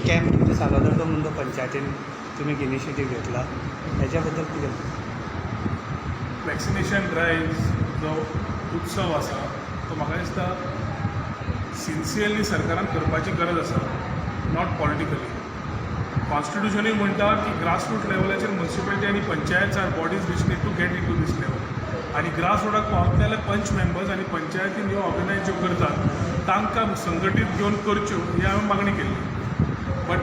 Camp तुमच्या साल्वादोर दो मुंदो पंचायतीन तुमी इनिशिएटीव घेतला, हेज्या बद्दल कितें? वॅक्सिनेशन ड्रायव्ह जो उत्सव आसा, तो म्हाका दिसता सिन्सियरली सरकारान करपाची गरज आसा, not politically. कॉन्स्टिट्युशनूय म्हणटा की ग्रासरूट लेवलाचेर मुन्सिपालिटी आनी panchayats are bodies which need to get into this level. आनी ग्रास रुटाक पावतले जाल्यार पंच मेंबर्स आनी पंचायतीन ह्यो ऑर्गनायज ज्यो करतात, तांकां संघटीत घेवन करच्यो, ही हांवें मागणी केल्ली. But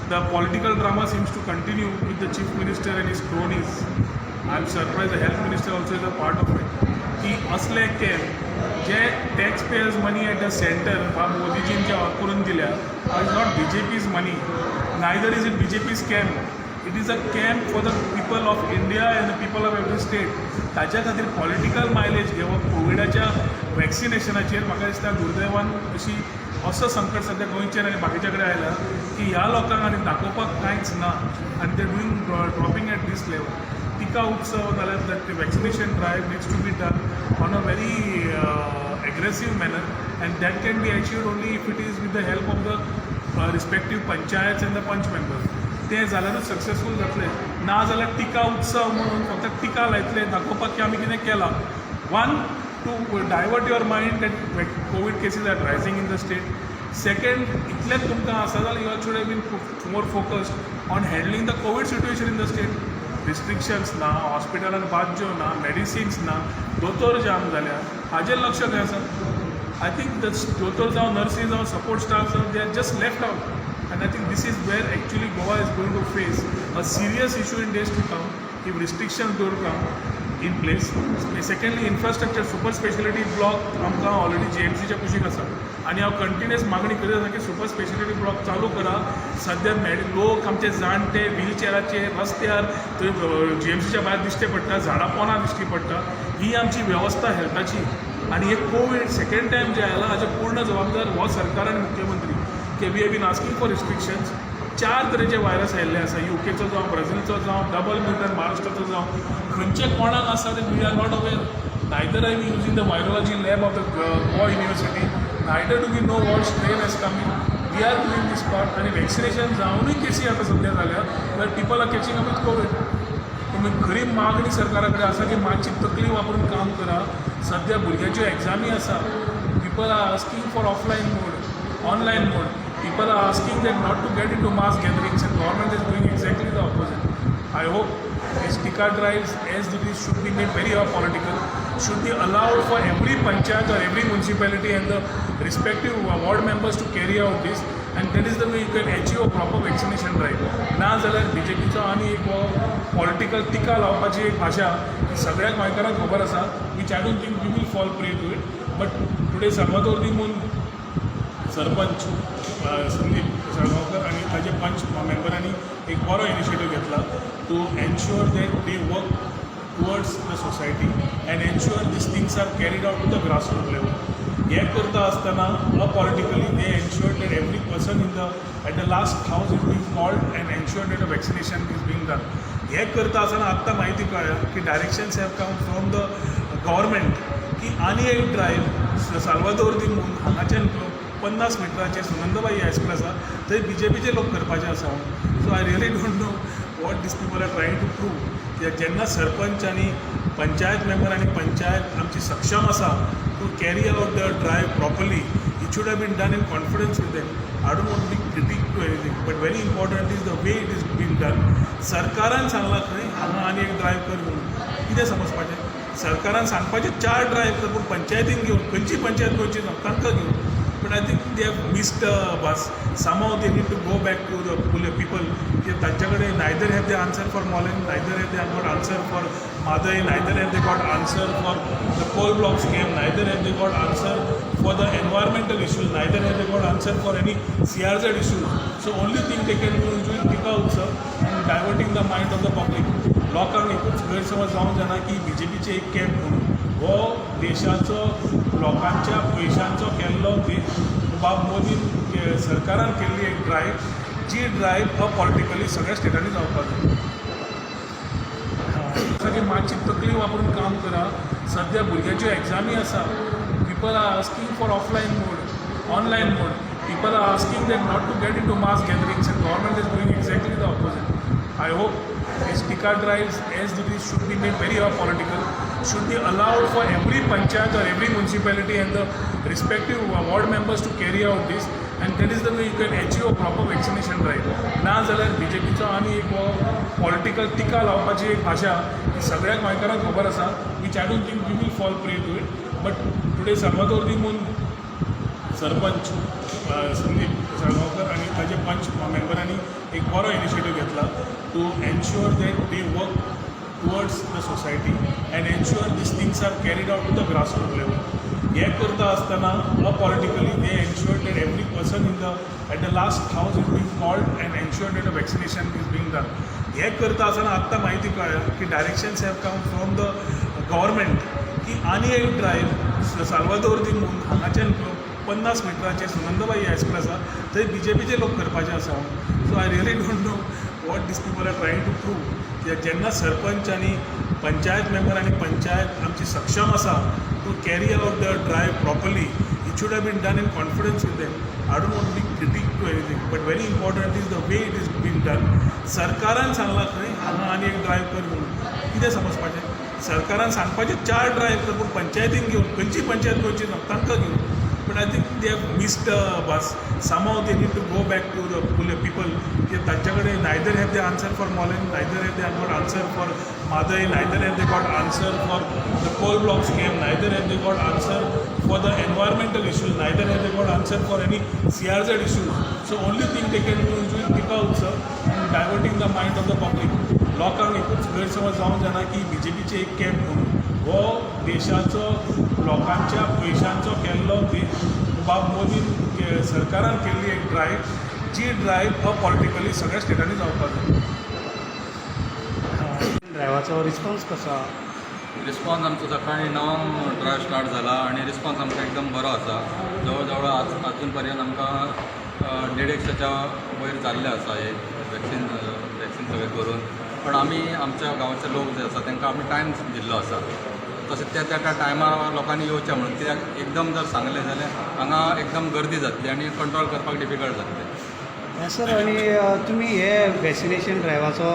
the political drama seems to continue with the chief minister and his cronies. I am surprised the health minister also is a part of it. की असले camp J tax payers money at the center वा मोदीजीन जे करून दिल्या, is not BJP's money, neither is it BJP's camp. It is a camp for the people of India and the people of every state. ताच्या खातीर political mileage घेवप कोविडाच्या वॅक्सिनेशनाचेर, म्हाका दिसता दुर्दैवान अशी असो संकट सद्या गोंयचेर आनी बाकीच्या कडेन आयला की ह्या लोकांक आनी दाखोवपाक कांयच ना आनी ते doing dropping at this level. टिका उत्सव जाल्यार that vaccination drive needs to be done on a very aggressive manner, and that can be achieved only if it is with the help of the respective panchayats and the panch members. तें जाल्यारूच successful जातलें. ना जाल्यार टिका उत्सव म्हणून फक्त टिका लायतले दाखोवपाक की आमी कितें केलां. One, to divert your mind that COVID cases are rising in the state. Second, इतलेंच तुमकां आसा जाल्यार you should have been more focused on handling the COVID situation in the state. Restrictions ना, हॉस्पिटलान बाज्यो ना, मेडिसिन्स ना, दोतोर जाम जाल्या, हाजेर लक्ष खंय आसा? I think the दोतोर जावं, नर्सी जावं, सपोर्ट स्टाफ जावं, they are just left out. And I think this is where actually Goa is going to face a serious issue in days to come if restrictions don't come in place. Secondly, infrastructure, super speciality block आमकां already जीएमसीच्या कुशीक आसा आनी हांव continuous मागणी करीत आसा की super speciality block चालू करा. सद्या मेड लोक आमचे जाणटे व्हीलचेराचेर रस्त्यार थंय जीएमसीच्या भायर दिश्टी पडटा, झाडां पोना दिश्टी पडटा. ही आमची वेवस्था हेल्थाची. आनी हे कोवीड सेकंड टायम जे आयला, हाचे पूर्ण जबाबदार हो सरकार आनी मुख्यमंत्री, की we have been asking for restrictions. चार तरेचे व्हायरस आयिल्ले आसा, युकेचो जावं, ब्राझीलचो जावं, डबल म्युटंट महाराष्ट्राचो जावं, खंयचे कोणाक आसा ते we are not aware. Neither are we using the virology lab of the Goa University, neither do we know what strain has come in. We are doing this part. आनी vaccination जावनूय केसी आतां सद्या जाल्या where people are catching up with COVID. तुमी खरी मागणी सरकारा कडेन आसा की मातशी तकली वापरून काम करा. सद्या भुरग्यांच्यो एग्जामी आसा. People are asking for offline mode, online mode. People are asking that not to get into mass gatherings, and government is doing exactly the opposite. I hope these tika drives, as it is, should be made very apolitical, should be allowed for every panchayat or every municipality and the respective ward members to carry out this, and that is the way you can achieve a proper vaccination drive. ना जाल्यार बीजेपीचो आनी एक political टिका लावपाची एक भाशा ही सगळ्या गोंयकारांक खबर आसा, which I don't think we will fall prey to it. But today Salvador दी मून सरपंच संदीप साळगांवकर आनी ताजे पंच मेंबरांनी एक बरो इनिशिएटीव घेतला to ensure that they work towards the society and ensure these things are carried out to the grassroot level. हें करता आसतना apolitically they ensure that every person in the at the last house is being called and ensure that a vaccination is being done. हें करता आसतना आत्तां म्हायती कळ्ळ्या की directions have come from the government की आनी एक ड्रायव्ह साल्वादोर दी मून हांगाच्यान 50 मिटराचेर सुनंदबाई हायस्कूल आसा, थंय बीजेपीचे लोक करपाचे आसा. So I really don't know what these people are trying to prove. कित्याक जेन्ना सरपंच आनी पंचायत मेंबर आनी पंचायत आमची सक्षम आसा to carry out the drive properly, it should have been done in confidence with them. I don't want be critic to anything, but very important is the way it is been done. सरकारान सांगलां खंय हांगा आनी एक drive कर म्हणून. कितें समजपाचें? सरकारान सांगपाचें चार ड्रायव्ह कर, पूण पंचायतीन घेवन, खंयची पंचायत गोंयची जावं, तांकां घेवन. But I think they have missed the bus somehow. They need to go back to the people की तांच्या कडेन neither have they answer for Mollem, neither have they got answer for Mhadei, neither have they got answer for the coal block scam, neither have they got answer for the environmental issues, neither have they got answer for any CRZ issues. So only thing they can do is doing टिका उत्सव and diverting the mind of the public. लोकांक एकूच गैरसमज जावंक जायना की बीजेपीचे एक camp म्हणून. हो देशाचो, लोकांच्या पयशांचो केल्लो, बाब मोदीन सरकारान केल्ली एक ड्रायव्ह, जी ड्रायव्ह अपॉलिटिकली सगळ्या स्टेटांनी जावपाक जाय. की मातशी तकली वापरून काम करा. सद्या भुरग्यांच्यो एग्जामी आसा. People are asking for offline mode, online mode. People are asking that not to get into mass gatherings and government is doing exactly the opposite. I hope these tika drives, as it is, should be made very apolitical, should be allowed for every panchayat or every municipality and the respective ward members to carry out this, and that is the way you can achieve a proper vaccination drive. ना जाल्यार बीजेपीचो आनी एक political टिका लावपाची एक भाशा ही सगळ्या गोंयकारांक खबर आसा, which I don't think we will fall prey to it. But today Salvador दी मून सरपंच संदीप साळगांवकर आनी ताजे पंच मेंबरांनी एक बरो इनिशिएटीव घेतला to ensure that they work towards the society and ensure these things are carried out to the grassroot level. हें करता आसतना apolitically they ensure that every person in the at the last house is being called and ensure that a vaccination is being done. हें करता आसतना आत्तां म्हायती कळ्ळ्या की directions have come from the government की आनी एक ड्रायव्ह साल्वादोर दी मून हांगाच्यान 50 मिटराचेर सुनंदाबाई हायस्कूल आसा, थंय बीजेपीचे लोक करपाचे आसा. So I really don't know what these people are trying to prove. कित्याक जेन्ना सरपंच आनी पंचायत मेंबर आनी पंचायत आमची सक्षम आसा to carry out the drive properly, it should have been done in confidence with them. I don't want be critic to anything, but very important is the way it is been done. सरकारान सांगलां खंय हांगा आनी एक drive कर म्हणून. कितें समजपाचें? सरकारान सांगपाचें चार ड्रायव्ह कर, पूण पंचायतीन घेवन, खंयची पंचायत गोंयची ना तांकां घेवन. But I think they have missed bus somehow. They need to go back to the people की तांच्या कडेन neither have they answer for Mollem, neither have they got answer for Mhadei, neither have they got answer for the coal block scam, neither have they got answer for the environmental issues, neither have they got answer for any CRZ issues. So only thing they can do is doing टिका उत्सव and diverting the mind of the public. लोकांक एकूच गैरसमज जावंक जायना की बीजेपीचे एक camp म्हणून. हो देशाचो, लोकांच्या पयशांचो केल्लो, बाब मोदीन सरकारान केल्ली एक ड्रायव्ह, जी ड्रायव्ह अपॉलिटिकली सगळ्या स्टेटांनी जावपाक जाय. ड्रायव्हाचो रिस्पॉन्स कसो आहा? रिस्पॉन्स आमचो सकाळी 9 ड्रायव्ह स्टार्ट जाला आनी रिस्पॉन्स आमकां एकदम बरो आसा. जवळ जवळ आज आजून पर्यंत आमकां देड एकशेच्या वयर जाल्ले आसा हे वॅक्सिन सगळें करून. पण आमी आमच्या गांवचे लोक जे आसा तांकां आमी टायम दिल्लो आसा, तशें त्या त्या टायमार लोकांनी येवचें म्हणून. कित्याक एकदम जर सांगलें जाल्यार हांगा एकदम गर्दी जातली आनी कंट्रोल करपाक डिफिकल्ट जातलें. सर, आनी तुमी हे वॅक्सिनेशन ड्रायव्हाचो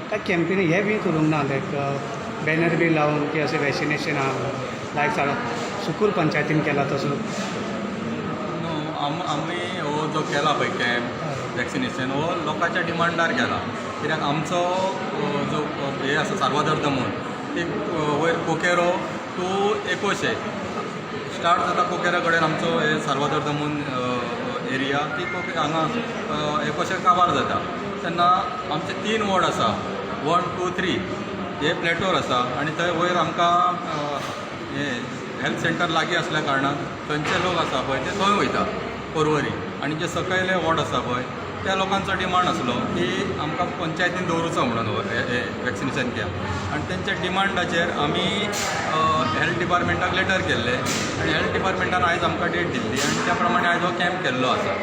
काय कॅम्पेन हे बी करूंक ना, लायक बॅनर बी लावन की अशें वॅक्सिनेशन आहा म्हणून, लायक सुकूर पंचायतीन केला तसो? न्हू, आमी हो जो केला पळय कॅम्प वॅक्सिनेशन, हो लोकांच्या डिमांडार केला. कित्याक आमचो जो हे आसा साल्वादोर द मून, एक वयर कोकेरो टू एकोशे स्टार्ट जाता. कोकेरा कडेन आमचो हे साल्वादोर the moon area, ती कोके हांगा एकोशे काबार जाता. तेन्ना आमचे तीन वॉर्ड आसा, वन टू थ्री, हे प्लेटोर आसा आनी थंय वयर आमकां हे हेल्थ सेंटर लागीं आसल्या कारणान थंयचे लोक आसा पळय ते थंय वयता पोरवरी. आनी जे सकयले वॉर्ड आसा पळय त्या लोकांचो डिमांड आसलो की आमकां पंचायतीन दवरुचो म्हणून हो हे वॅक्सिनेशन कॅम्प. आनी तेंच्या डिमांडाचेर आमी हेल्थ डिपार्टमेंटाक लेटर केल्लें आनी हेल्थ डिपार्टमेंटान आयज आमकां डेट दिल्ली आनी त्या प्रमाणे आयज हो कॅम्प केल्लो आसा.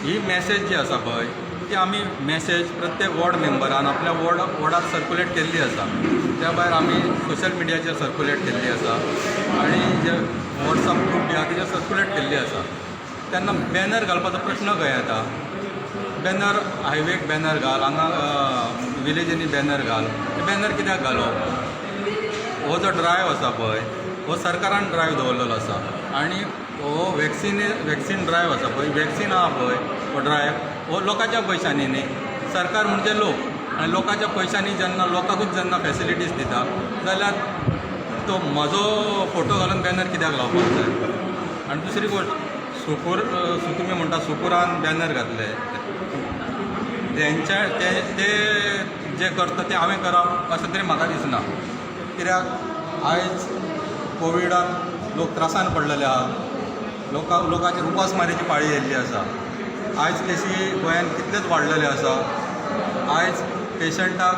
ही मॅसेज जी आसा पळय ती आमी मॅसेज प्रत्येक वॉर्ड मेंबरान आपल्या वॉर्डात सर्कुलेट केल्ली आसा. त्या भायर आमी सोशल मिडियाचेर सर्कुलेट केल्ली आसा आनी जे वॉट्सअप ग्रूप बी आहा तेजेर सर्कुलेट केल्ली आसा. तेन्ना बॅनर घालपाचो प्रश्न खंय येता? बॅनर हायवेक बॅनर घाल, हांगा विलेजींनी बॅनर घाल, ते बॅनर कित्याक घालप? हो जो ड्रायव्ह आसा पळय हो सरकारान ड्रायव्ह दवरलेलो आसा आनी हो वॅक्सिन ड्रायव्ह आसा पळय, वॅक्सिन आहा पळय, हो ड्रायव्ह हो लोकांच्या पयशांनी न्ही. सरकार म्हणजे लोक आनी लोकांच्या पयशांनी जेन्ना लोकांकूच जेन्ना फेसिलिटीज दिता जाल्यार तो म्हजो फोटो घालून बॅनर कित्याक लावपाक जाय? आनी दुसरी गोश्ट, सुकूर तुमी म्हणटा सुकूरान बॅनर घातले तेंच्या, ते ते जे करता ते हांवें करप अशें तरी म्हाका दिसना. कित्याक आयज कोविडान लोक त्रासान पडलेले आहा, लोकांचेर उपास मारीची पाळी येयल्ली आसा. आयज केसी गोंयांत कितलेच वाडलेले आसा. आयज पेशंटाक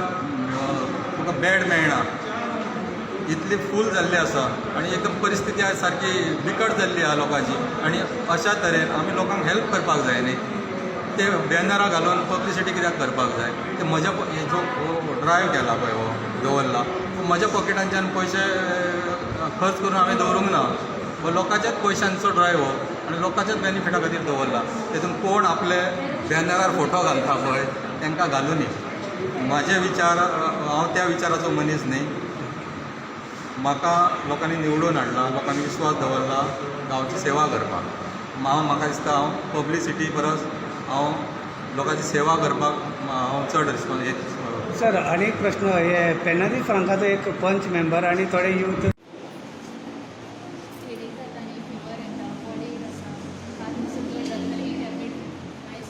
तुका बेड मेळना, इतली फूल जाल्ली आसा आनी एकदम परिस्थिती आयज सारकी बिकट जाल्ली आहा लोकांची. आनी अशा तरेन आमी लोकांक हेल्प करपाक जाय न्ही, ते बॅनरां घालून पब्लिसिटी कित्याक करपाक जाय? ते म्हज्या जो ड्रायव्ह केला पळय, हो दवरला, तो म्हज्या पॉकेटांच्यान पयशे खर्च करून हांवें दवरूंक ना, हो लोकांच्याच पयशांचो ड्रायव्ह हो. आनी आनी लोकांच्याच बेनिफिटा खातीर दवरला. तेतून कोण आपले बॅनरार फोटो घालता पळय, तांकां घालुनी. म्हाजे विचार, हांव त्या विचाराचो मनीस न्ही. म्हाका लोकांनी निवडून हाडला, लोकांनी विस्वास दवरला गांवची सेवा करपाक. हांव, म्हाका दिसता, हांव पब्लिसिटी परस हांव लोकांची सेवा करपाक हांव चड रिस्पॉन्स हे. सर, आनी एक प्रश्न. हे पेनारी फ्रांकाचो एक पंच मेंबर आनी थोडे यूथ हेडेक जाता आनी फिवर येता, बॉडी आसा, हात सकयल जाता जाल्यार ही टॅबलेट मागीर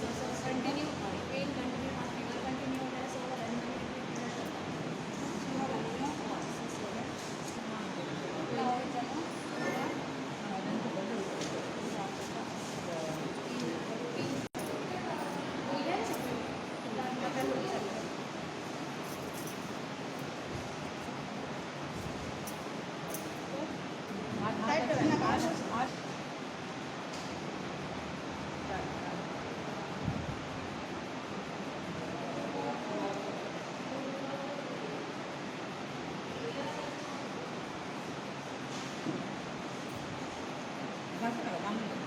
continue pain continue, fever continue जाल्यार 6 वरांनी मागीर ट्रिटमेंट जाता. वयल्यान सकयल.